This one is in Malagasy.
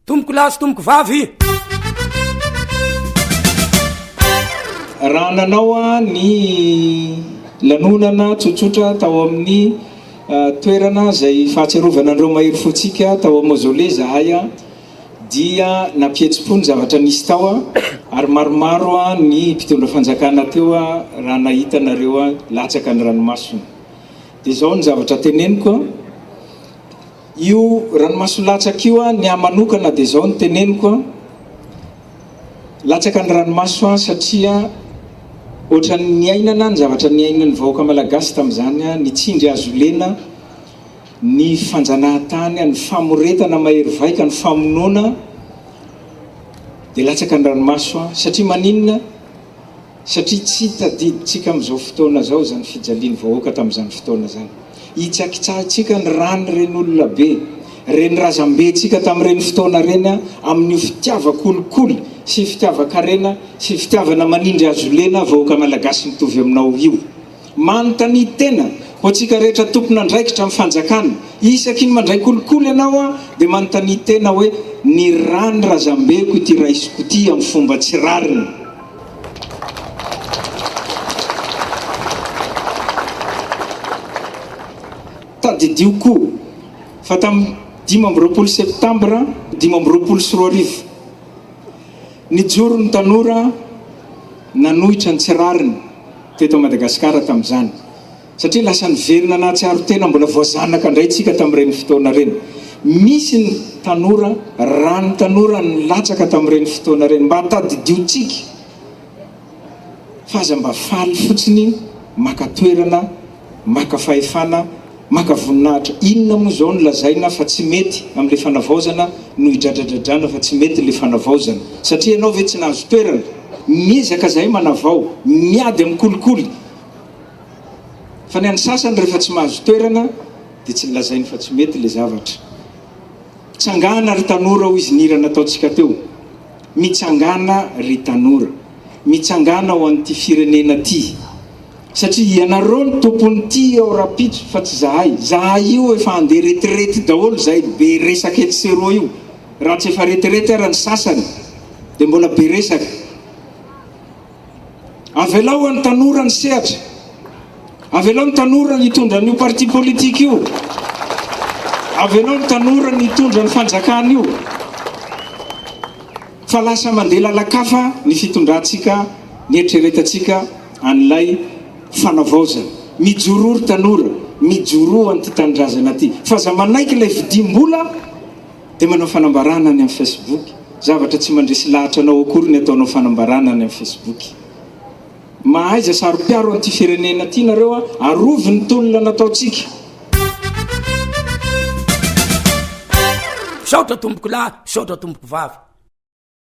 Tompoko lahy sy tompoko vavy. Raha nanao ny lanonana tsotsotra tao amin'ny toerana izay fahatsiarovana an'ireo mahery fontsika tao amin'ny mausolée izahay dia nampihetsi-po ny zavatra nisy tao ary maromaro ny mpitondra fanjakana teo raha nahita anareo latsaka ny ranomasony. Dia izao ny zavatra teneniko. Io ranomaso latsaka io an, ny ahy manokana dia izao no teneniko an, latsaka ny ranomaso an satria ohatran'ny niainana ny zavatra niainan'ny vahoaka malagasy tamin'izany an, ny tsindry hazo lena, ny fanjanahantany, ny famoretana mahery vaika, ny famonoana, dia latsaka ny ranomaso an, satria maninona? Satria tsy tadidintsika amin'izao fotoana izao izany fijalian'ny vahoaka tamin'izany fotoana izany. Hitsakitsahintsika ny ràn'ireny olona be, ireny razambentsika tamin'ireny fotoana ireny amin'io fitiavan-kolikoly sy fitiavan-karena sy fitiavana manindry hazolena vahoaka malagasy mitovy aminao io. Manontania tena, ho antsika rehetra tompon'andraikitra amin'ny fanjakana, isaky ny mandray kolikoly ianao dia manontania tena hoe ny ràn'ny razambeko ity raisiko ity amin'ny fomba tsy rariny. Tadidio koa fa tamin'ny 25 septambra 2025, nijoro ny tanora nanohitra ny tsy rariny teto Madagasikara tamin'izany, satria lasa niverina nahatsiaro tena mbola voazanaka indray tsika tamin'ireny fotoana ireny. Misy ny tanora, raha ny tanora nilatsaka tamin'ireny fotoana ireny, mba tadidio tsika fa aza mba faly fotsiny maka toerana, maka fahefana, maka voninahitra. Inona moa izao no lazaina fa tsy mety amin'ilay fanavaozana no idradradradrana fa tsy mety ilay fanavaozana? Satria ianao ve tsy nahazo toerana? Miezaka zahay manavao, miady amin'ny kolikoly. Fa ny an'ny sasany rehefa tsy mahazo toerana dia tsy lazainy fa tsy mety ilay zavatra. Mitsangàna ry tanora hoy izy ny hira nataontsika teo. Mitsangàna ry tanora. Mitsangàna ho an'ity firenena ity. Satria ianareo no tompon'ity ao rapitso fa tsy zahay. Zahay io efa handeha retirety daholo zahay be resaka etsy sy eroa io. Raha tsy efa retirety ara ny sasany dia mbola be resaka. Avelao an'ny tanora ny sehatra. Avelao ny tanora ny hitondra an'io parti politique io. Avelao ny tanora ny hitondra ny fanjakana io. Fa lasa mandeha lalan-kafa ny fitondrantsika, ny eritreretantsika an'ilay fanavaozana. Mijoroa ry tanora, mijoroa an'ity tanindrazana ity. Fa aza manaiky ilay vidim-bola dia manao fanambarana any amin'ny Facebook. Zavatra tsy mandresy lahatra anao akory ny ataonao fanambarana any amin'ny Facebook. Mahaiza saro-piaro an'ity firenena ity nareo a! Arovy ny tolona nataontsika. Misaotra tompoko lahy, misaotra tompoko vavy.